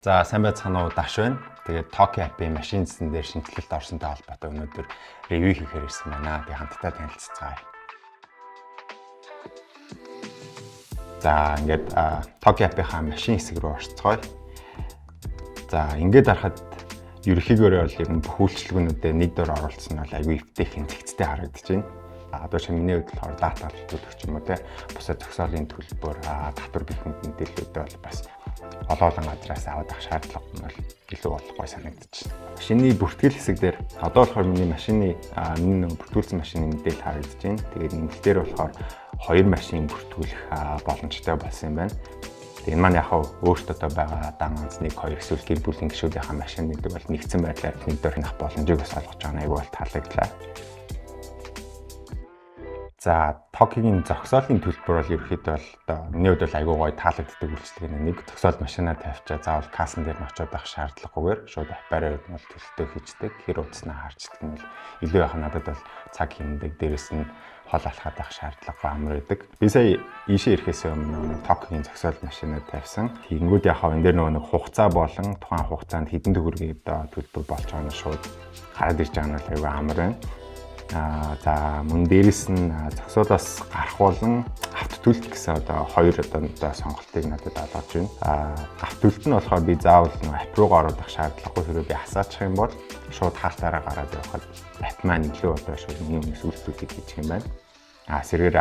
За, сайн байцгаана уу, Даш байна. Тэгээд Toki app-ийн машин зэсэн дээр шинэчлэлт орсонтой холбоотой өнөөдөр review хийхээр ирсэн байна. Тэгээд хамтдаа танилцацгаая. За, ингээд Toki app-ийнхаа машин хэсэг рүү орцгоё. За, ингээд харахад ерөнхийгөөрөө бол ер нь бүх үйлчлэгнүүдээ нэг дор оруулсан нь бол айгүй эвтэйхэн, зэгцтэй харагдаж байна. Одоо шинэ миний хувьд болохоор дата төлөх ч юм уу, те, бусад зогсоолын төлбөр, татвар гэх мэт мэдээллүүдээ бол бас олон олон газраас аваад авах шаардлага нь бол илүү болохгүй санагдчихна. Машины бүртгэл хэсэг дээр одоо болохоор миний машины, миний нэг бүртгүүлсэн машины мэдээлэл харагдаж байна. Тэгээд нэмэлтээр болохоор хоёр машин бүртгүүлэх боломжтой болсон юм байна. Тэгээд энэ маань яг өөртөө одоо байгаа дан ганц 1 2 эсвэл гэр бүлийн гишүүдийнхаа машин гэдэг бол нэгдсэн байдлаар нэг дор хянах боломжийг бас олгож байгаа нь айгүй бол таалагдлаа. За, Toki-гийн зогсоолын төлбөр бол ерөөхдөө бол одоо миний хувьд бол айгүй гоё таалагддаг үйлчилгээний нэг. Зогсоол машинаа тавьчаа заавал кассан дээр нь очиод авах шаардлагагүйгээр шууд app-аараа нь бол төлөлтөө хийчдэг. Хэр удснаа харчдаг нь бол илүү яг надад бол цаг хэмнэдэг. Дээрэс нь хол алхаад авах шаардлагагүй, амар байдаг. Би сая ийшээ ирэхээс өмнө Toki-гийн зогсоол машинаа тавьсан. Тэгэнгүүт яг энэ дээр нөгөө нэг хугацаа болон тухайн хугацаанд хэдэн төгрөгийн одоо төлбөр болж байгаа нь шууд хараад ирж байгаа нь бол айгүй амар байна. За, мөн дээрэс нь зогсоолоос гарах болон автотөлт гэсэн одоо хоёр одоо сонголтыг надад олгож байна. Автотөлт нь болохоор би заавал нэг app руугаа ороод авах шаардлагагүй, хэрвээ би хасаачих юм бол шууд хаалтаараа гараад явхад app маань илүү одоо шууд миний өмнөөс үйлдэлүүдийг хийчих юм байна. Сэргээр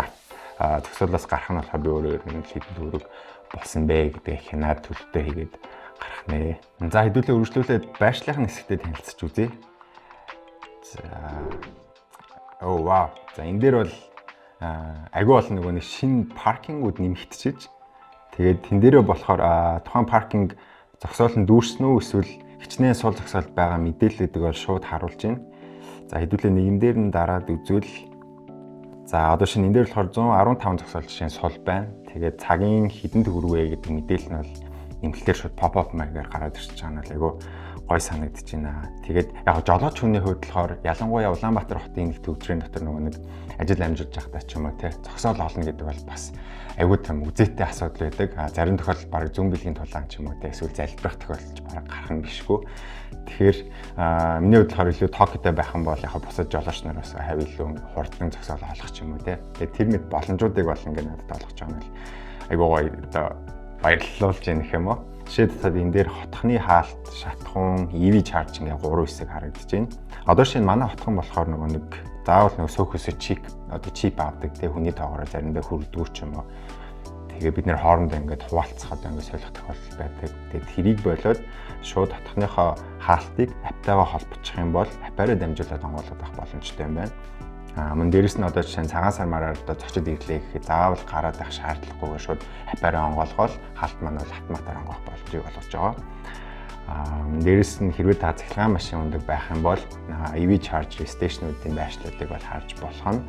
зогсоолоос гарах нь болохоор би өөрөө ер нь хэдэн төгрөг болсон бэ гэдэг хянаад төлөлтөө хийгээд гарах нэ. За, хэдүүлээ үргэлжлүүлээд байршлын хэсэгтээ танилцж үзье. За. Oh wow. За, энэ дээр бол айгүй олон нөгөө нэг шинэ parking ууд нэмэгдчихэж, тэгээд тэн дээрээ болохоор тухайн parking зогсоол нь дүүрсэн үү эсвэл хичнээн сул зогсоолд байгаа мэдээллүүдийг бол шууд харуулж байна. За, хэдүүлээ нэгэн дээр нь дараад үзвэл, за, одоо шинэ энэ дээр болохоор 115 зогсоол жишээ нь сул байна. Тэгээд цагийн хэдэн төгрөг вэ гэдэг мэдээлэл нь бол нэмэлтээр шууд pop up маягаар гараад ирж байгаа нь бол айгүй гой санагдаж байна. Тэгээд яг жолооч хүний хувьд болохоор ялангуяа Улаанбаатар хотын нэг төвдрийн дотор нөгөө нэг ажил амжуулж байхдаа ч юм уу, те, зогсоол олно гэдэг бол бас айгүй том үзээтэй асуудал байдаг. А зарим тохиолдолд бараг зүүн бэлгийн тулаан ч юм уу, те, эсвэл залбирах тохиолдолд бараг гарах нь бишгүй. Тэгэхээр миний хувьд болохоор илүү Toki-той байх юм бол яг бусад жолооч нар бас хавь илүү хурдан зогсоол олох ч юм уу, те. Тэгээд тэр мэт боломжуудыг бол ингээд надад олгож байгаа нь бол айгүй гоё, одоо баярлалуулж яах юм уу. Жишээ татаад энэ дээр хотхны хаалт, шатхуун, EV charge ингээ гурван хэсэг харагдаж байна. Одоо шинэ манай хотхон болохоор нөгөө нэг заавал нөгөө сөөхөөсөө чип, одоо чип авдаг, те, хүний тоогоор заримдаа хүрдгүү ч юм уу. Тэгээ бид нэр хоорондоо ингээд хуваалцах, одоо ингээд солих тохиолдол байдаг. Тэгээ тэрийг болоод шууд хотхныхоо хаалтыг app тайгаа холбочих юм бол app аараа дамжуулаад онгойлгох авах боломжтой юм байна. Мөн дээрэс нь одоо жишээ нь цагаан сар мараар одоо зочид ирлээ гэхэд заавал гараад авах шаардлагагүйгээр шууд app аараа онгойлгоол хаалт маань бол автоматар онгоох боломжийг олгож байгаа. Дээрэс нь хэрвээ та цахилгаан машин унадаг байх юм бол EV charge station уудын байршлуудыг бол харж болох нь.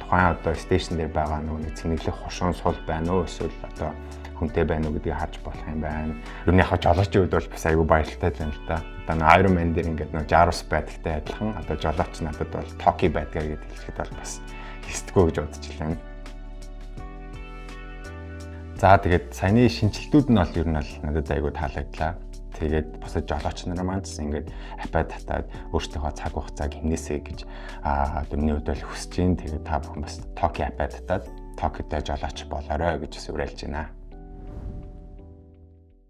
Тухайн одоо station дээр байгаа нөгөө нэг цэнэглэх хушуун сул байна уу эсвэл одоо хүнтэй байна уу гэдгийг харж болох юм байна. Ер нь яг жолоочийн хувьд бол бас айгүй баяртай л байна л да. Одоо нэг Iron Man дээр ингээд нэг Jarvis байдагтай адилхан одоо жолооч надад бол Toki байдгаа гэж хэлэхэд бол бас хэсдэггүй гэж бодож байна. За, тэгээд саяны шинэчлэлтүүд нь бол ер нь бол надад айгүй таалагдлаа. Тэгээд бусад жолооч нар маань ч ингээд app аа татаад өөрсдийнхөө цаг хугацааг хэмнээсэй гэж миний хувьд бол хүсэж байна. Тэгээд та бүхэн бас Toki app аа татаад Toki-тай жолооч болоорой гэж бас уриалж байна.